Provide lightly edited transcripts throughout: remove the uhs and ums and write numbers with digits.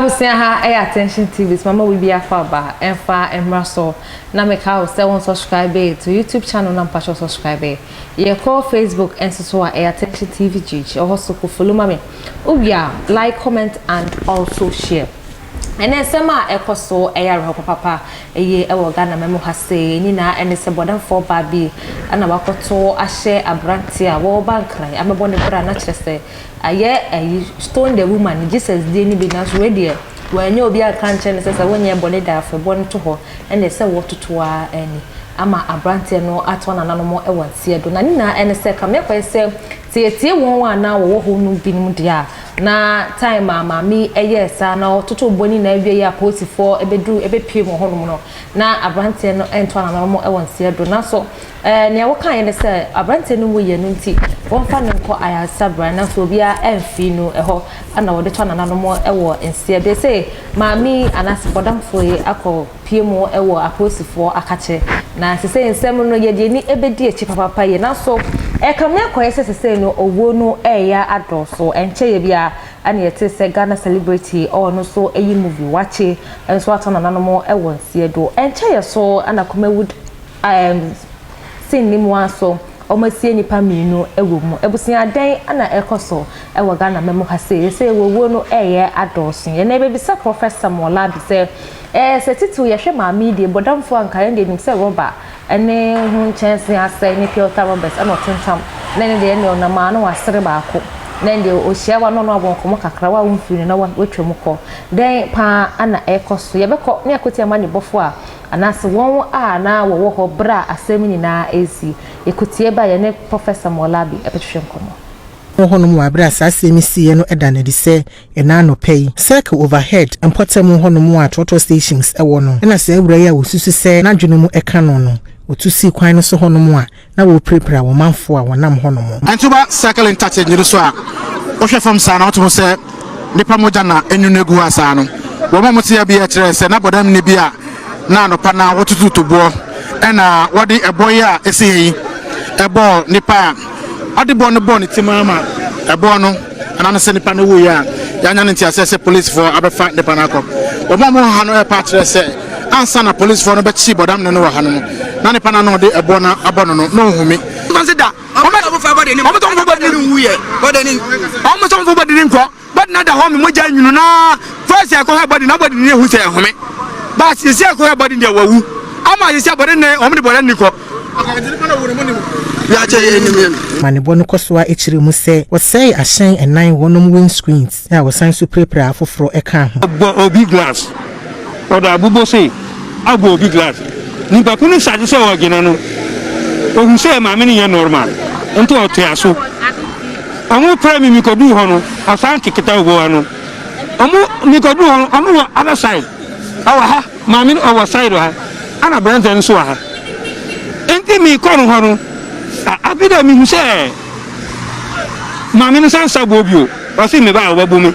Abusua ha ɛyɛ Attention TV so mama wo bi afa aba ɛmfa mmra so na meka wo sɛ wo subscribe to YouTube channel na mpakyɛw subscribe. Yɛkɔ Facebook nso so a ɛyɛ Attention TV GH ɛhɔ so kɔ follow ma me. Wowie a like, comment and also share. Ɛnɛ nsɛm a ɛkɔ so ɛyɛ awerɛhoɔ papapa ɛyie ɛwɔ Ghana man mu ha sei nyinaa ɛne sɛ bɔdamfoɔ baa bi ɛna wakɔto ahyɛ aberanteɛ a wɔreba Nkran abɛbɔ ne bra na kyerɛ sɛ Ayɛ ayi stone the woman Jesus deɛ no bi nanso wei deɛ wanyɛ obi anka ankyerɛ no sɛ sɛ wonyɛɛ bɔne da afɔrebɔ no to hɔ ɛne sɛ wɔtoto ara ani ama abranteɛ no atoa nananom wɔ nseɛ do na ne nyinaa ɛne sɛ kame akɔyɛ sɛ sɛ yɛtie wɔn a na wɔwɔ hɔ no binom deɛ a na time a maame yi ɛyɛɛ saa na ɔtotoo bɔ ne nyinaa wie yɛ apolisifoɔ ɛbɛduru ɛbɛpue wɔ hɔnom no na abranteɛ no ɛntoa nananom wɔ nseɛ do nanso Ɛɛ, nea wɔkaeɛ ne sɛ aberanteɛ no wuiɛ no nti wɔmfa no nkɔ ayaresabea nanso obiara amfii no ɛhɔ na wɔde tɔ nananom wɔ nseɛ. They say maame yi anaasɛ bɔdamfoɔ yi akɔ pie mu wɔ apolisifoɔ akakye na sesei nsɛm no yɛde ani bɛdi akyi papaapa yie nanso ɛkame akɔyɛ sɛ sesei no owuo no ɛreyɛ adɔɔso. Ɛnkyɛeɛ biara ɛna yɛtee sɛ Ghana celebrity ɔno nso ayi movie wakye nso atɔ nananom wɔ nseɛ do. Ɛnkyɛeɛ so ɛna Kumawood Ɛɛm sin no mu ara nso, wɔasie nnipa mmienu wɔ mu. Abusua, dɛn na ɛrekɔ so wɔ Ghana man mu ha sei? Seesei owuo no reyɛ adɔɔso. Yɛn yɛbɛbisa Prɔfɛt Samuel Larbi sɛ, ɛɛ sɛ titiriw yɛhwɛ maame yi deɛ, bɔdamfoɔ anka yɛn deɛ yɛnim sɛ rɔba ne ho nkyɛnse asɛe ne pure water rubbers ɛna ɔtentam na ɛno deɛ ɛnneɛ ɔnam a na wasere baako na ɛndeɛ ɔhyia wa na ɔno abɔ nkɔmmɔ kakra wa womfiri no na watwa mu kɔ. Dɛn paa na ɛrekɔ so? Yɛbɛkɔ ne yɛakɔtie amanebɔfoɔ a Anaase wɔn a na wɔwɔ hɔ bere a asɛm yi nyinaa resi. Yɛkotie ba a yɛne Prɔfɛsa Moalabi bɛtwetwe nkɔmmɔ. Wɔ hɔnom wɔ bere a saa asɛm yi siiɛ no da no adi sɛ ɛnnɛ anɔpa yi, Circle Overhead mpɔtam hɔnom a trɔtrɔ stations wɔ no na saa awuraa yi a wɔsusu sɛ n'adwene mu ka no no, ɔtu sii kwan no so hɔnom a na wɔrepirapira wɔn manfoɔ a wɔnam hɔnom. Nti woba Circle Interchange no so a, wohwɛ fam saa na wote ho sɛ nnipa mogya na enwunu agu hɔ a saa no. Wɔn a wɔte ha bi kyerɛɛ sɛ na bɔdamni bi a na anɔpa na wɔtoto toboɔ ɛna wɔde ɛbɔ yi a ɛsi ha yi ɛbɔɔ nipa a ɔde bɔɔ no bɔɔ ne ti mu ama ɛbɔɔ no ɛna no sɛ nipa no wuiɛ a yɛanya no nteaseɛ sɛ polisifoɔ abɛfa nipa no akɔ. Wɔn a wɔwɔ ha no ɛrepa akyerɛ sɛ Ansa na polisfoɔ no bɛkye bɔdamne no wɔ ha no no, na nipa no a na ɔde ɛboɔ no abɔ no no, na ɔnhu me. Amanebɔ no kɔ so ara kyerɛ mu sɛ wɔsɛee ahyɛn nnan wɔnom windscreens a wɔsan nso pirapiraa afoforɔ kaa ho. Bɔ obi glass. Ɔde abobɔ sei abɔ obi glass. Nipa ko no start sɛ ɔgyina no, ohu sɛ maame no nyɛ normal nti ɔtoa so. Ɔmo frɛ me mekɔduu hɔ no, ɔsan keketa oboa no. Ɔmo mekɔduu hɔ no, ɔno wɔ other side, ɔwɔ ha, maame no ɔwɔ side ha, ɛna aberanteɛ no nso wɔ ha. Nti mekɔ no hɔ no, afei deɛ mehu sɛ Maame no san sa boɔ bio. Ɔse me ba a ɔbɛbo me.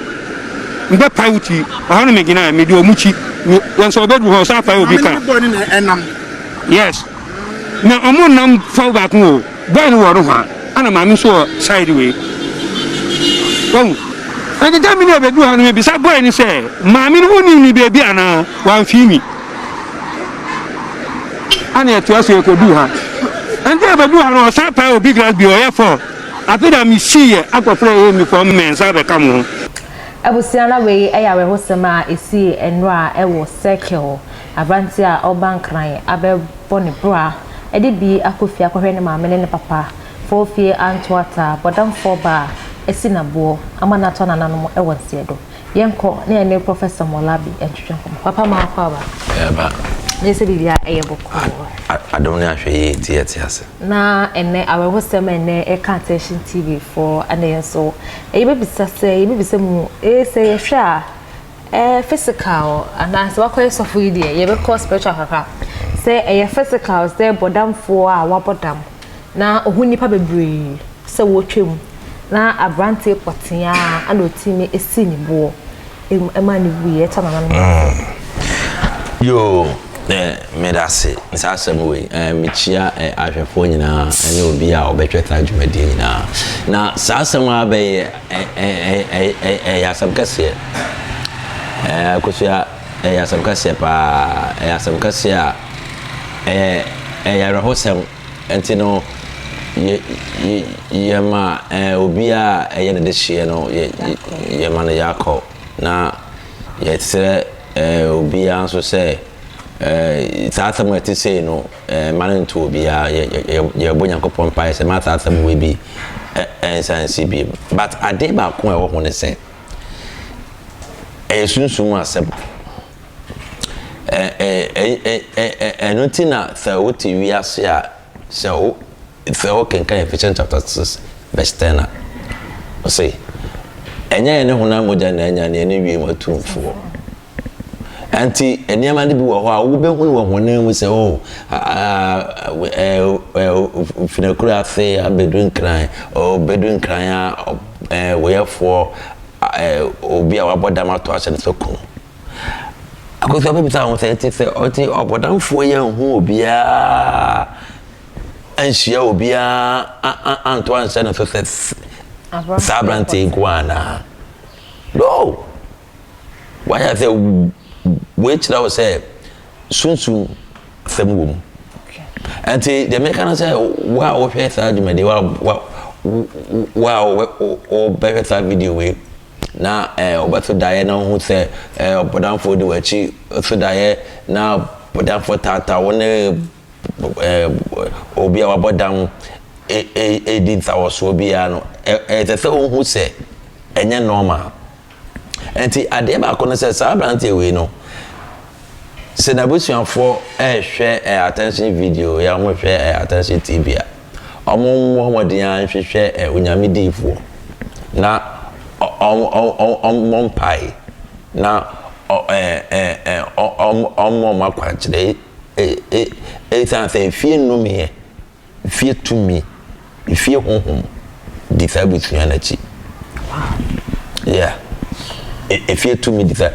Mebɛpae wo ti. Ɛhɔ na megyinae. Mede ɔmo kyi. Yɛn sɛ ɔbɛduru hɔ ɔsan pae obi ka. Yes. Na ɔmo nnam faw baako o. Boy no wɔ nohoa. Ɛna maame nso wɔ side wei. Wahu? Nti da mi na ɛbɛduru hɔ no mebisa boy no sɛ maame no wonim ne baabi anaa? Wamfii mi. Ɛna ɛtoa so yɛkɔduu ha. Nti yɛbɛduu ha no ɔsan pae obi glass bio ɔyɛ fɔɔ. Afei na mesiiɛ akɔfrɛ Amy kɔ mmiɛnsa abɛka mo ho. Abusua na wei yɛ awerɛhosɛm a esii nnora wɔ Circle. Aberanteɛ a ɔreba Nkran abɛbɔ ne bra de bi akɔ fie akɔhwɛ ne maame ne ne papa fɔɔ fie anto ata bɔdamfoɔ ba a asi no aboɔ ama no atɔ nananom wɔ nseɛ do. Yɛnkɔ na yɛne Professor Molabi ntwetwe nkɔmmɔ. Papa ma wakɔ aba. Ɛba. Meyɛ sɛ biribiara ɛyɛ bɔkɔɔ. Adom ne ahwɛ yie nti yɛte ase. Na ɛnɛ awerɛhosɛm a ɛnɛ ɛka Attention TV foɔ ɛna yɛn nso yɛbɛbisa sɛ yɛbɛbisa mu ee sɛ yɛhwɛ a ɛɛ physical anaa sɛ wakɔyɛ sɔfo yi deɛ yɛbɛkɔ spiritual kakra sɛ ɛyɛ physical sɛ bɔdamfoɔ a wabɔ dam na ɔhu nnipa bebree sɛ wɔretwam na aberanteɛ pɔtee ara na ɔtumi si ne boɔ ma no wuiɛ ɛtɔ nananom ase. Mm. Yoo, eh, meda ase saa asɛm wei. Eh, mekyia eh, ahwɛfoɔ nyinaa ne obi a ɔbɛhwɛ saa dwumadie nyinaa. Na saa asɛm a bɛyɛ ɛyɛ asɛm kɛseɛ. Ɛɛ Akosua, ɛyɛ asɛm kɛseɛ paa. Ɛyɛ asɛm kɛseɛ a ɛyɛ ɛyɛ awerɛhosɛm. Nti no yɛ yɛ yɛma ɛɛ obiara a ɛyɛ ne dehyeɛ no yɛ yɛma no yakɔ na yɛsrɛ ɛɛ obiara nso sɛ ɛɛ saa asɛm a ɛte sei no ɛɛ mma no nto obiara. Yɛ yɛ yɛbɔ Nyankopɔn mpaeɛ sɛ mma saa asɛm wei bi ɛ ɛnsan nsi bio. But adeɛ baako a ɛwɔ ho ne sɛ. Ɛyɛ sunsum mu asɛm. Ɛno nti na sɛ wote wiase a, sɛ wo sɛ wokenkan Ephesians chapter 6 verse 10 a, ɔse, ɛnyɛ yɛne honam mogya na anya na yɛne wiem atumfoɔ. Ɛnti nneɛma no bi wɔ hɔ a wobɛhu no wɔ honam mu sɛ oh, finakura ase abɛdu nkran, ɔbɛdu nkran a woyɛfoɔ obi a wabɔ dam ato ahyɛ no sɛ ku no. Akosua bɛbisa ho sɛ ɛte sɛ ɔte ɔbɔdamfoɔ yi anhu obiara anhyia obiara anto anhyɛ no so sɛ saa aberanteɛ nko anaa? No! Wayɛ sɛ wei kyerɛ wo sɛ sunsum asɛm wɔ mu. Nti deɛ meka no sɛ wo a wohwɛ saa dwumadie wo a wo a wobɛhwɛ saa video wei na wobɛso daeɛ na wohu sɛ ɔbɔdamfoɔ di w'akyi so daeɛ na bɔdamfoɔ taataa wo ne obi a wabɔ dam ɛredi nsawɔsoɔ biara no ɛsɛ sɛ wohu sɛ ɛnyɛ normal. Nti adeɛ baako no sɛ saa aberanteɛ wei no sɛ n'abusuafoɔ ɛrehwɛ ɛ attention video yɛ wɔn hwɛ ɛ attention TV a wɔn mmɔ mmɔden ara nhwehwɛ ɛ onyame diifoɔ na wɔn wɔn mmɔ mpae na ɔ ɛ ɛ ɛ wɔn wɔn akwankyerɛ ɛ ɛ ɛsan sɛ efie nnumiɛ. Efie tumi, efie honhom di saa abusua no akyi. Yeah. E, efie tumi di saa.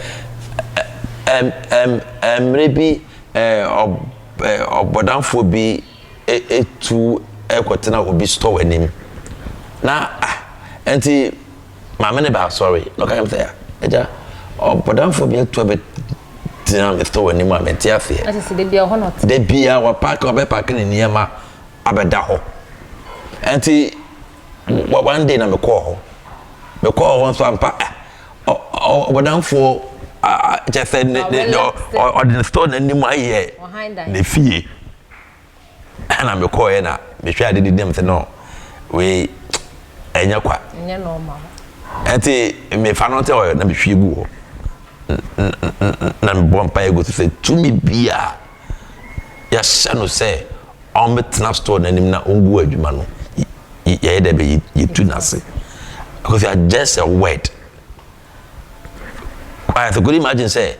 Ɛm, ɛm, mmerɛ bi ɔbɔdamfoɔ bi etu ɛkɔtena obi store anim. Na ah, nti maame ne ba asɔre na ɔka kyerɛ me sɛ agya ɔbɔdamfoɔ bi atu abɛ tena me store anim a mente aseɛ. Ɛsɛ sɛ da biara hɔ na ɔte. Da biara wapaake ɔbɛpaake ne nneɛma abɛda hɔ. Nti one day na mekɔɔ hɔ. Mekɔɔ hɔ nso ampa ɔbɔdamfoɔ kyɛ sɛ ɔde ne store n'anim ayɛ ne fie. Ɛna mekɔɔeɛ na mehwɛ ade didi na mesɛ no wei ɛnyɛ kwa. Ɛnyɛ normal. Ɛnti mefa no sɛ ɔyɛ na mehwie gu hɔ na mebɔ mpaeɛ gu so sɛ tumi bi a yɛahyɛ no sɛ ɔmmɛtena store no anim na ɔngu adwuma no yɛyɛ dɛ bɛ yɛtu no ase because you are just a word. Why so could you imagine sɛ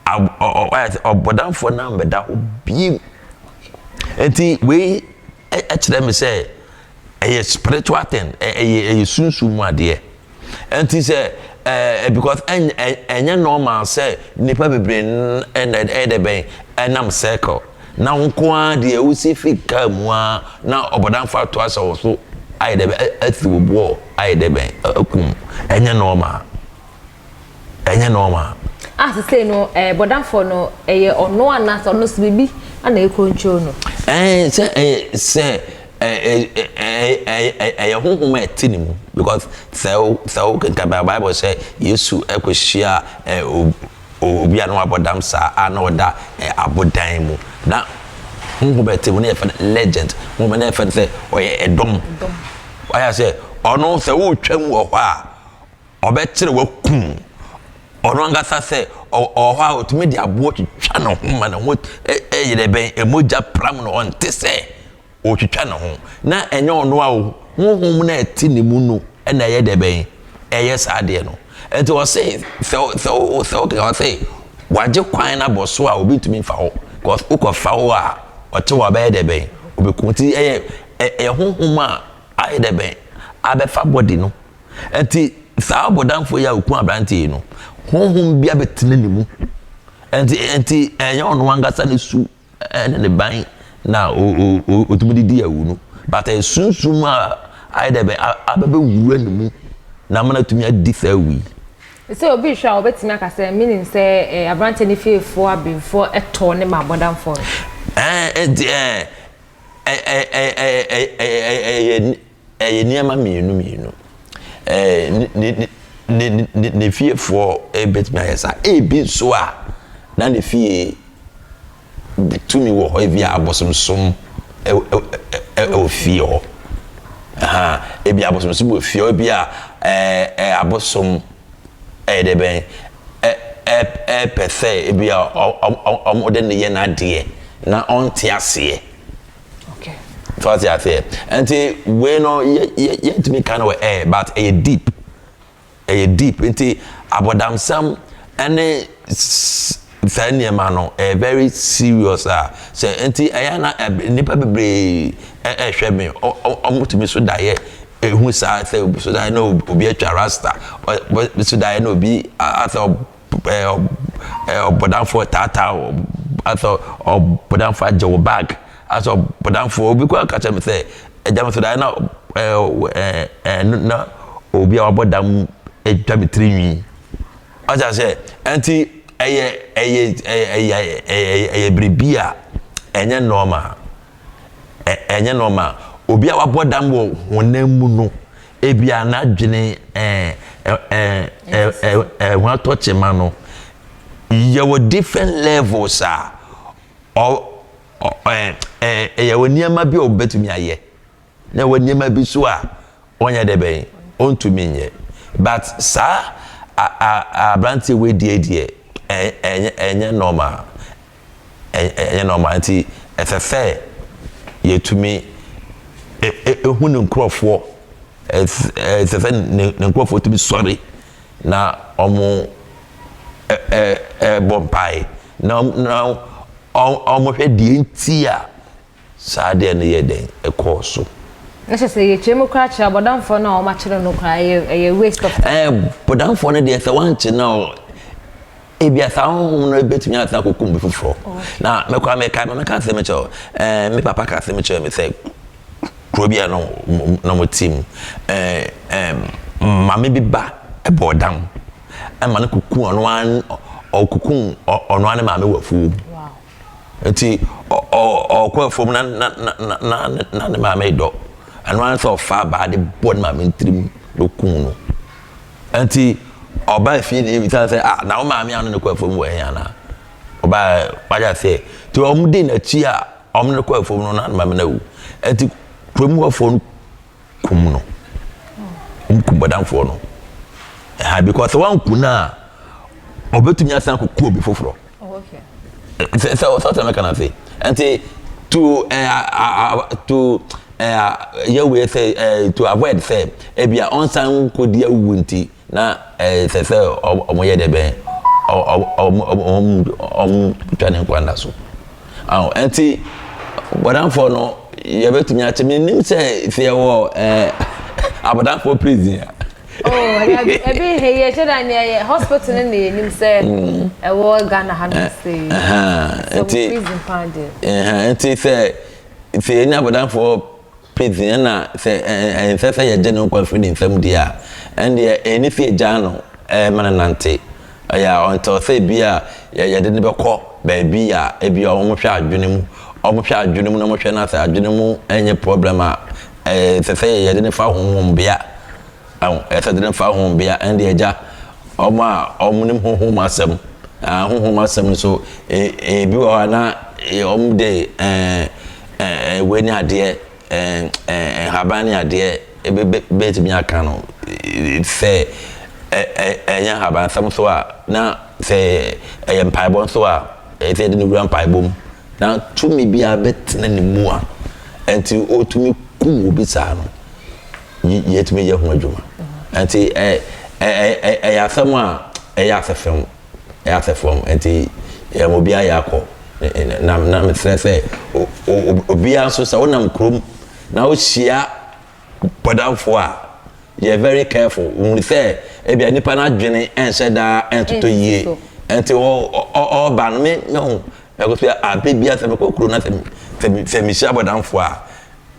Wayɛ sɛ ɔbɔdamfoɔ no ammɛda hɔ bio. Nti wei kyerɛ me sɛ ɛyɛ spiritual thing, ɛyɛ ɛyɛ sunsum mu adeɛ. Nti sɛ ɛɛ because ɛnyɛ normal sɛ nnipa bebree ɛna ɛyɛ dɛ bɛn ɛnam circle na wo nko ara deɛ wosi fi kaa mu ara na ɔbɔdamfoɔ ato ahyɛ wo so ayɛ dɛ bɛn asi wo boɔ ayɛ dɛ bɛn akum ɛnyɛ normal. Ɛnyɛ normal. Ah sesei no eh, bɔdamfoɔ no ɛyɛ ɔno anaasɛ ɔno nso biribi na ɛcontrol no? Ɛɛ sɛ ɛyɛ sɛ ɛyɛ ɛyɛ honhom a ɛte ne mu because sɛ wo sɛ wo kenkan Bible sɛ Yesu ɛkɔhyia ɛ obi a na wabɔ dam saa a na ɔda ɛ abodan mu na honhom a ɛte mu na yɛfrɛ no legend honhom na yɛfrɛ no sɛ ɔyɛ ɛdɔm wayɛ sɛ ɔno sɛ wotwam wɔ hɔ a Ɔbɛkyere wo akum wo. Ɔno ankasa sɛ ɔwɔ hɔ a ɔtumi de aboɔ twitwa ne ho ma ne ho yɛ dɛ bɛn, mogya pram no, ɔnte sɛ ɔretwitwa ne ho. Na ɛnyɛ ɔno a o, honhom no a ɛte ne mu no na ɛyɛ dɛ bɛn, ɛyɛ saa adeɛ no. Nti ɔse sɛ sɛ sɛ wokeka ɔse wagye kwan no abɔ so a obi ntumi mfa hɔ because wokɔfa hɔ a ɔte hɔ a ɔbɛyɛ dɛ bɛn, ɔbɛku. Nti ɛyɛ ɛyɛ honhom a ayɛ dɛ bɛn abɛfa body no. Enti saa ɔbɔdamfo yi a okum aberante yi no, honhom bi abɛtena ne mu. Enti enti ɛnyɛ ɔno ankasa ne su ne ne ban na otumi de di awu no, but ɛyɛ sunsum a ayɛ dɛ bɛ abɛbɛwura ne mu na ama no atumi adi saa awu yi. Sɛ obi rehwɛ a, ɔbɛtumi aka sɛ, Menim sɛ eh, aberanteɛ no fiefoɔ abenfoɔ tɔɔ ne ma abɔdamfoɔ no. Ɛɛ, enti ɛɛ, ɛɛ, ɛyɛ, ɛyɛ nneɛma mmienu mmienu. Ɛɛ, ne, ne, ne, ne, ne fiefoɔ bɛtumi ayɛ saa. Ebi nso a, na ne fie tumi wɔ hɔ, ebi a abosomsom wɔ fie hɔ. Ebi abosomsom wɔ fie hɔ, ebi a ɛɛ abosom ɛyɛ dɛ bɛn ɛpɛ sɛ ebi a wɔde ne yɛ n'adeɛ na ɔnte aseɛ. So ɔte aseɛ. Nti wei no yɛ yɛ yɛntumi ka no wɔ air but ɛyɛ deep. Ɛyɛ deep nti abɔdamsɛm ɛne saa nneɛma no ɛyɛ very serious a sɛ nti ɛyɛ na nnipa bebree ɛhwɛ me ɔmo tumi so daeɛ ehu saa sɛ obi so daeɛ na obi atwa rasta obi so daeɛ na obi asɛ ɔbɔdamfoɔ taataa asɛ ɔbɔdamfoɔ agye wo bag asɛ ɔbɔdamfoɔ obi kɔ aka kyerɛ me sɛ Agya me so daeɛ na ɛɛ ɛɛ na obi a wabɔ dam atwa me tiri nwi. Ɔte aseɛ ɛnti ɛyɛ ɛyɛ ɛyɛ ɛyɛ ɛyɛ biribi a ɛnyɛ normal ɛ ɛnyɛ normal obi a wabɔ dam wɔ honam mu no ebi a n'adwene ɛɛ ɛɛ ɛɛ ɛho atɔ kyema no yɛwɔ different levels a Ɔ ɔ ɛ ɛ ɛyɛ wɔ nneɛma bi a ɔbɛtumi ayɛ na ɛwɔ nneɛma bi so a ɔnyɛ dɛ bɛn ɔntumi nyɛ but saa a a aberanteɛ wei deɛ deɛ ɛ ɛnyɛ ɛnyɛ normal ɛ ɛnyɛ normal nti ɛsɛ sɛ yɛtumi ɛ ɛ ehu ne nkorɔfoɔ ɛsɛ ɛsɛ sɛ ne ne nkorɔfoɔ tumi sɔre na wɔn ɛ ɛ ɛbɔ mpae Na na wɔhwɛ deɛ nti a saa adeɛ no yɛ dɛn ɛkɔɔ so. Na kyerɛ sɛ yɛkyerɛ mu koraa kyerɛ abɔdamfoɔ no a wɔakyere no koraa ɛyɛ ɛyɛ waste of time. Ɛɛ bɔdamfoɔ no deɛ sɛ wɔankye no a ebia saa honhom no bɛtumi asan akɔkum bi foforɔ. Na me koraa mekae ma meka asɛm kyerɛ wo ɛɛ me papa ka asɛm kyerɛ me sɛ kuro bi a na na wɔte mu ɛɛ ɛɛ maame bi ba bɔɔ dam. ɛma no kuku ɔno ara ɔkuku ɔno ara ne maame wɔ afuo mu nti ɔkɔ afuo mu na na na na na ne maame dɔ ɛno ara sɛ ɔfa abaa de bɔ ne maame tirim na okum no nti ɔbaa fie na ebisa sɛ ah na wo maame ano ne kɔ afuo mu wɔ ɛhe ana ɔbaa wagya sɛ nti wɔn di n'akyi a wɔn ne kɔ afuo mu no na ne maame no awu nti kurom hɔfoɔ no kum no. Wɔn kum bɔdamfoɔ no. Ɛha because sɛ wɔn ku no a, ɔbɛtumi asan akɔku obi foforɔ. Sɛ sɛ sɛ ɔsɛ mɛka na se. Nti to ɛɛ to ɛɛ yɛ wei sɛ ɛɛ to avoid sɛ ebi a ɔnsan nkɔdi awu nti Na ɛsɛ sɛ wɔyɛ dɛ bɛn? Wɔtwa ne nkwa nna so. Aho, ɛnti bɔdamfoɔ no yɛbɛtumi akye menim sɛ sɛ yɛwɔ ɛɛ abɔdamfoɔ prison a. Oh, ebi he yɛ kyɛ da ne yɛ hospital ne ne yɛnim sɛ mm. ɛwɔ Ghana ha no sɛ nti prison paa deɛ. Nti sɛ sɛ yɛnya abɔdamfoɔ Pete, ɛna sɛ ɛnsɛ sɛ yɛgye ne nkwa firi ne nsam deɛ a, ɛndeɛ ɛnni sɛ yɛgyaa no ma no nante. Ɛyɛ a until sɛ ebia yɛde no bɛkɔ baabi a ebia wɔhwɛ adwene mu, wɔhwɛ adwene mu na wɔhwɛ na sɛ adwene mu nyɛ problem a, ɛsɛ sɛ yɛde no fa honhom bea. Ɛho, ɛsɛ sɛ yɛde no fa honhom bea. Ɛndeɛ agya, wɔn a wɔnim honhom asɛm, honhom asɛm nso, ebi wɔ hɔ a na wɔde ɛɛ Ɛɛ wei ne adeɛ, ɛɛ ɛɛ nhaban ne adeɛ ebe bɛtumi aka no sɛ ɛ ɛ ɛnyɛ nhabansɛm nso a na sɛ ɛyɛ mpaebɔ nso a ɛsɛ sɛ yɛde no wura mpaebɔ mu na tumi biara bɛtena ne mu a ɛnti ɔtumi kum obi saa no yɛtumi yɛ ho adwuma ɛnti ɛ ɛ ɛ ɛyɛ asɛm a ɛyɛ asɛfɛm. Ɛyɛ asɛ fam nti yɛn obiara yɛ akɔ na na mesrɛ sɛ obiara nso sɛ wonam kurom na wohyia bɔdamfoɔ a yɛ very careful wohunu sɛ ebia nipa no adwene ɛnhyɛ daa ɛntotɔ yie nti ɔba no me me ho ɛkɔ so abɛ bia sɛ mekɔ kuro na sɛ mehyia bɔdamfoɔ a.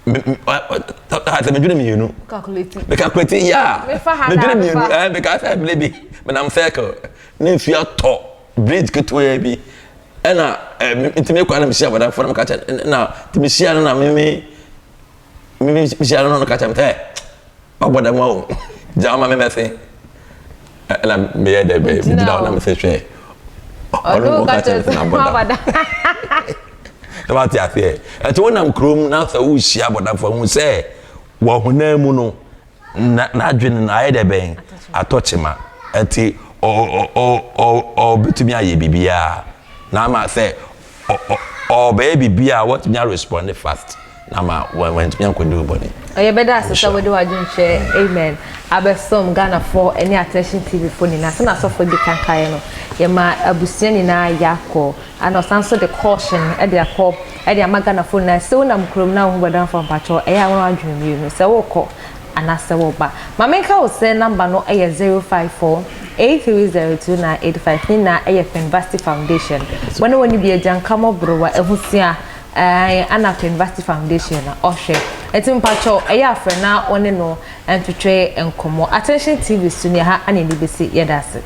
Sɛ medwene mmienu. Calculate. Me calculate ya. Medwene mmienu ɛɛ meka sɛ ebile bi menam circle ne nsuo atɔ bridge ketewa bi ɛna ɛɛ nti mekɔ na mehyia abɔdanfoɔ na meka kyɛ na nti mehyia no na me me me mehyia no na ɔka kyɛ me sɛ wabɔ dam o gya ɔma me mɛse ɛna meyɛ dɛ bɛ megyina hɔ na mesɛ hwɛ ɔno na ɔka kyerɛ me sɛ mabɔ dam na wate aseɛ ɛnti wonam kurom na sɛ wohyia abɔdamfoɔ hu sɛ wɔ honam mu no n'adwene no ayɛ dɛ bɛn atɔ kyema ɛnti ɔbɛtumi ayɛ biribiara na ama sɛ ɔbɛyɛ biribi a watumi arespond fast na ama wantumi ankɔdi wo bɔne. Yɛbɛda ase sɛ wode w'adwenkyerɛ amen abɛsom Ghanafoɔ ne Attention TV foɔ nyinaa. Sɛnea asɔfoɔ di kan kaeɛ no, yɛma abusua nyinaa yɛakɔ. Ana ɔsan nso de caution de akɔ de ama Ghanafoɔ nyinaa sɛ wonam kurom na wohu bɔdamfoɔ mpakyɛw ɛyɛ a wɔn adwene mmienu sɛ wokɔ anaasɛ woreba. Ma menka wo sɛ number no yɛ 054 830 2985 ne nyinaa yɛ Finvasti Foundation. Wɔne wɔn bi agyanka mmɔborowa ahusua ɛɛ ana Finvasti Foundation na ɔhwɛ. Ɛti mpakyɛw ɛyɛ afrɛ na wɔne no ntwetwe nkɔmmɔ. Attention TV so ni ha ana ani bɛsi yɛda ase.